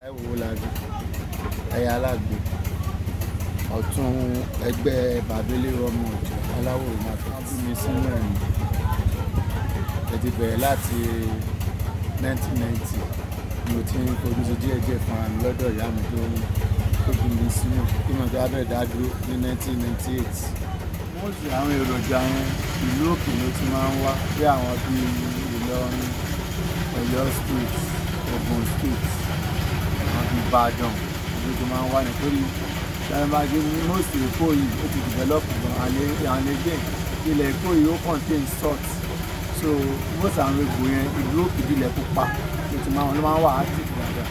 Ẹ wo Owólabí, aya alágbo, ọ̀tún ẹgbẹ́ Bàbélé ọmọ ìjọ Aláwòrán Market. Wọ́n bí mi sínú ẹ̀ ní. Ẹ ti bẹ̀rẹ̀ láti 1990, mo ti ń fojú sí díẹ̀ díẹ̀ fúnra mi lọ́dọ̀ ìyá mi tó bí mi sínú, kí mo tó wá bẹ̀rẹ̀ dá dúró ní 1998. Most àwọn èròjà yẹn, ìlú òkè ló ti máa ń wá, bí àwọn bíi Ìlọrin, Ọ̀yọ́ State, Ogun State, àwọn bíi Ìbàdàn ló ti máa ń wá, nítorí ṣe most Èkó yìí, ó ti develop gan. And again, ilẹ̀ Èkó yìí, ó contain salt, so most àwọn egbò yẹn, ìlú òkè bíi ilẹ̀ pupa ló máa ń wà active dáadáa.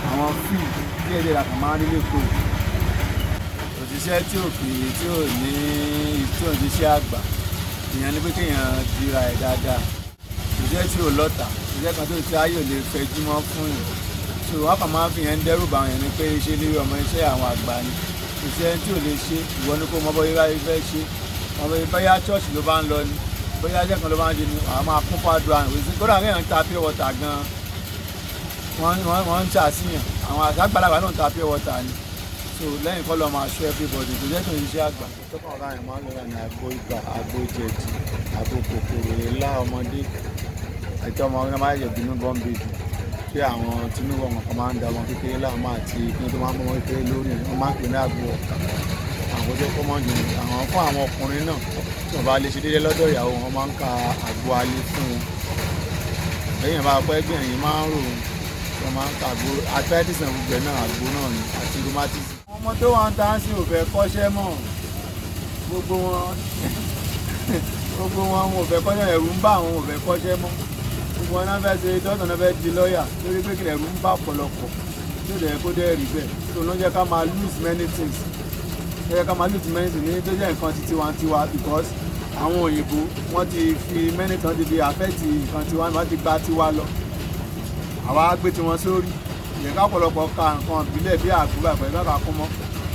Àwọn field díẹ̀ díẹ̀ la kàn máa ń rí lẹ́kọ̀ọ́ yìí. Òṣìṣẹ́ tí ò kì í tí ò ní tí ò ń ṣiṣẹ́ àgbà, ìyẹn ni pé kéèyàn dira ẹ̀ dáadáa. Òṣìṣẹ́ tí ò lọ́tà, òṣìṣẹ́ kan tó ti ayé ò lè fẹjú mọ́ fún yàn, so wọ́n kàn máa ń fi yẹn ń dẹ́rù bá wọn yẹn ni pé ṣé lórí ọmọ iṣẹ́ àwọn àgbà ni. Òṣìṣẹ́ tí ò lè ṣe, ìwọ ni kó mọ bóyá báyìí fẹ́ ṣe, ọmọ bóyá church ló bá ń lọ ni, bóyá iṣẹ́ kan ló bá ń ṣe ni, àwọn máa kún fún àdúrà. Kódà kéèyàn ń ta pure water gan, wọ́n ń ṣàṣìyàn, àwọn àgbàlagbà náà ń ta pure water ni. So lẹ́yìn kọ́ lọ́ máa ṣọ́ everybody tó jẹ́ tó ń ṣiṣẹ́ àgbà. Tó kàn báyìí máa ń lò ní àgbo ibà, àgbo jẹ̀dí, àgbo kòkòrò ńlá ọmọdé àti ọmọ ọmọdé máa yẹ bínú born baby, tí àwọn tinubu ọmọ kan máa ń da ọmọ kékeré láàmú, àti kí tó máa ń bọ́ ọmọ kékeré lórí, wọ́n máa ń pè ní àgbo ọ̀kà. Àwọn tó kọ́ mọ́ jù, àwọn fún àwọn ọkùnrin náà tí wọ́n bá lè ṣe déédéé lọ́dọ̀ ìyàwó wọn, máa ń ka àgbo alẹ́ fún wọn. Lẹ́yìn bá pẹ́ gbẹ̀yìn máa ń rò wọ́n, máa ń ka àgbo arthritis náà, gbogbo ẹ̀ náà àgbo náà ni, àti rheumatism. Àwọn ọmọ tó wà ń tà sí ò fẹ́ kọ́ṣẹ́ mọ́. Gbogbo wọn ò fẹ́ kọ́ṣẹ́, ẹ̀rù ń bá àwọn, ò fẹ́ kọ́ṣẹ́ mọ́. Gbogbo wọn náà fẹ́ ṣe dọ́tọ̀, náà fẹ́ di lọ́ọ̀yà, lórí pé kí ẹ̀rù ń bá ọ̀pọ̀lọpọ̀ tó dẹ̀ kó dẹ̀ rí bẹ́ẹ̀. Tó ló ń jẹ́ ká máa lose many things, ó yẹ ká máa lose many things ní tó jẹ́ nǹkan ti tiwantiwa, because àwọn òyìnbó, wọ́n ti fi many things ti fi affect nǹkan tiwa, wọ́n ti gba tiwa lọ, àwa gbé tiwọn sórí. Ìyẹn ká ọ̀pọ̀lọpọ̀ ka nǹkan ìbílẹ̀ bí àgbo àpẹẹrẹ bá kún mọ́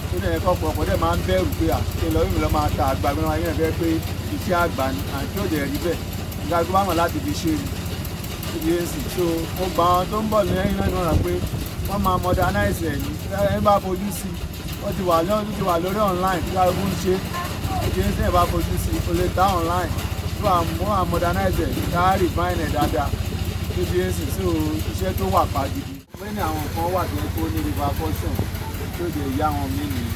tó dẹ̀ kọ́. Ọ̀pọ̀lọpọ̀ dẹ̀ máa ń bẹ̀rù pé à kí n lọ rí lọ́ máa ta àgbà gbọ́n máa yẹn fẹ́ pé iṣẹ́ àgbà ni, àti ó dẹ̀ rí bẹ́ẹ̀. Nígbà tó bá mọ̀ láti fi ṣe ni ó di èsì. So mo gba àwọn tó ń bọ̀ lẹ́yìn náà níwọ̀n pé wọ́n máa modernize ẹ̀ ní ẹni bá fojú sí. Ó ti wà lórí, ti wà lórí online tí kálukú ń ṣe. Ó ti ń sẹ́yìn bá fojú sí, o lè ta online tó wà modernize ẹ̀, ká refine ẹ̀ dáadáa tó di èsì. So iṣẹ́ tó wà pa gidi. Many àwọn nǹkan wà tó yẹ kó ní repercussion tó dẹ̀ yá wọn mí nìyí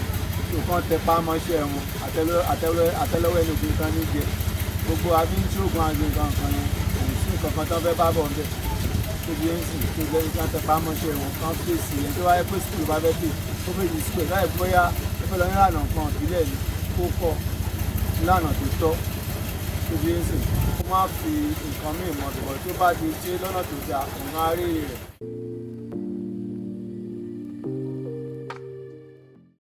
tó kàn tẹpá mọ́ṣẹ́ wọn. Àtẹ́lẹwọ́ ẹni òfin kan ní jẹ gbogbo àbí ń ṣoògùn àti nǹkan kan yẹn, kò sí nǹkan kan tó fẹ́ bá bọ̀ ńbẹ̀ tó di ẹ̀sìn tó lẹ́yìn kí wọ́n tẹpá mọ́ṣẹ́ wọn, kàn fèsì ẹni tó bá yẹ pé school bá fẹ́ pè, kó fèsì school láì bóyá ó fẹ́ lọ nílànà nǹkan ìbílẹ̀ ni, kó kọ́ nílànà tó tọ́ tó di ẹ̀sìn, kó má fi nǹkan míì mọ̀ bọ̀, tó bá ti ṣe lọ́nà tó dáa, òun á rí rẹ̀.